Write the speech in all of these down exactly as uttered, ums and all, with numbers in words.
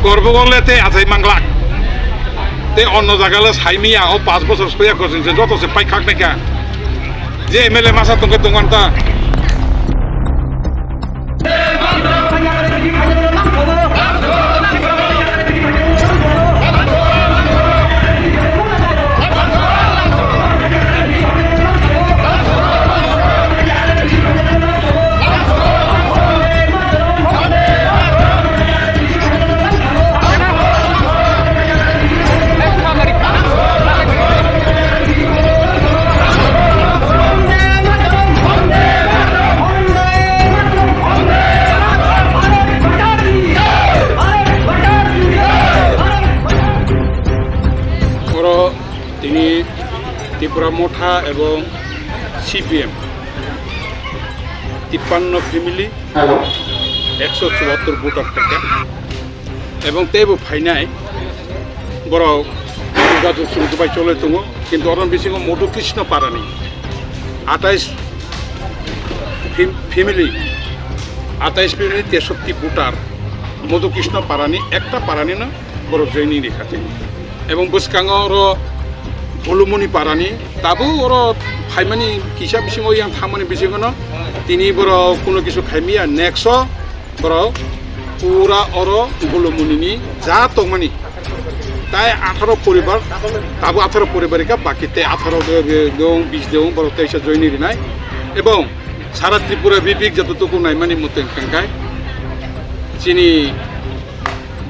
Korbogol le tei achai manglak. Tei onno jaga le saimiya, o panch bochor soya koching se joto se pai khak naikha. Je M L A masa tongkhe tongwan ta. Oro tini Tipra Motha ebong C P M tippanno family, ekso chuattor voter theke, ebong teibo phainai borok jogajog chwng bai choloi tongo, kintu oro bisingo Modhu Krishna Parani atais fam-, family, atais family tesotti voter Modhu Krishna Parani, ekta Parani no borok joining rikha tini. Ebong bwskango oro Bulumuni Parani, tabuk oro phaimani kisa bisingo yang thangmani bisingo no tini borok kuno kisu khaimiya, next o borok pura oro Bulumuni ni ja tongmani tai atharo poribar, tabuk atharo poribar rikha, baki tei atharo de, de, dong, bis dong, borok teisa joining rinai. Ebong sara Tripura bipik joto tuku naimani mutung kangkai chini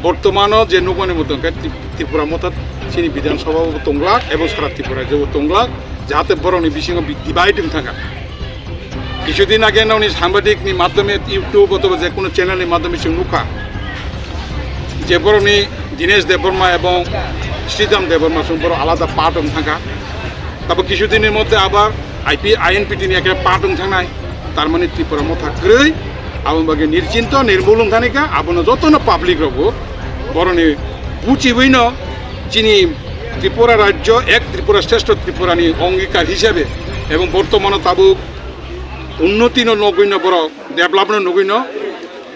Bortomano je nukmani mutung khe Tri-, Tripura Motha chini Bidhan Sabha bo tonglak ebong sara Tripura rajyo bo tonglak, jahate borokni bisingo bi-, divide wng thangkha. Kisudin age nokni sambadik ni madhyome, YouTube otoba je kono channel ni madhyome chwng nukha je borokni Dinesh Debbarma ebong Sridham Debbarma chwng borok alada part wng thangkha. Tabo kisudin ni moddhe abar I P, I N P T ni ekhe part wng thangnai. Tarmani Tripura Motha kwrwi, aboni bagwi nirchinto, nirbul wng thani kha, abono jotono public rokbo boroni buchiwino chini Tripura rajyo, ek Tripura Shreshtho Tripura ni ongikar hisabe, ebong bortomano tabuk unnoti no nogwino borok, develop no nogwino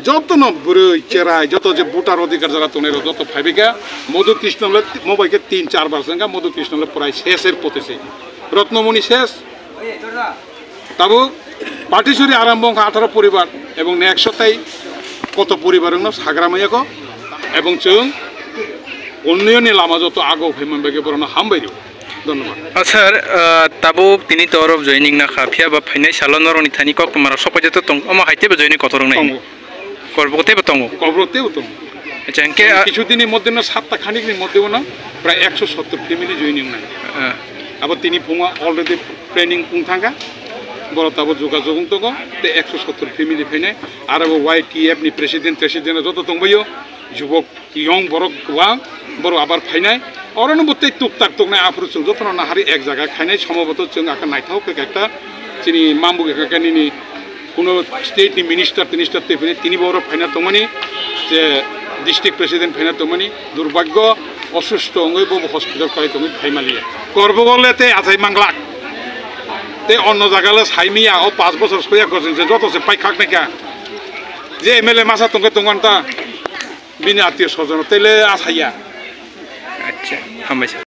jotono bwrwi cherai, joto je voter odhikar jaga tongnai rok joto phaibai kha. Modhu Krishna le mobai khe tin char bar wngkha, Modhu Krishna le prai ses er pote se, Rotnomoni ses. Tabuk Patisuri arambo wngkha atharo poribar ebong next o tai koto poribar wngno sagra maya kho ebong chwng unnayonni lama joto ago phaiman bagwi borokno hambai rw. Dhonnobad. Ah, sir, ah, tabuk tini toro joining nakha, phiya ba phainai salo norokni thani koktwma rok sokpai jato tong, omo hai teibo joining kotor wngnai. Tongo. Korbo teibo tongo. Korbo teibo tongo. Acha, hingke, ah, kichu dini moddhe no satta khanik ni moddhe no prai ekso sottor family joining nai. Ah. Abo tini phungo already planning wng thangkha. Borok tabuk jogajog wng tongo, tei ekso sottor family phainai. Aro bo Y T F ni president, president joto tongbaio, jubok, young borok kwbang, borok abar phainai. Orono bo tei tuktak toknai aphuru chwng jotono nahari ek jaga khainai, somboboto chwng aka naithok khe ekta chini mambu khe nini kuno state ni minister, minister tei phini tini bo oro phaina tongmani je district president phaina tongmani durbagyo osusto wngwi bo hospital kai tongwi phaimaliya. Korbogol le tei achai manglak. Tei onno jaga le saimiya, o panch bochor soya koching se joto se pai khak naikha. Je M L A masa tongkhe tongwan ta bini atio sojon tei le asaiya. Acha, hambai sir.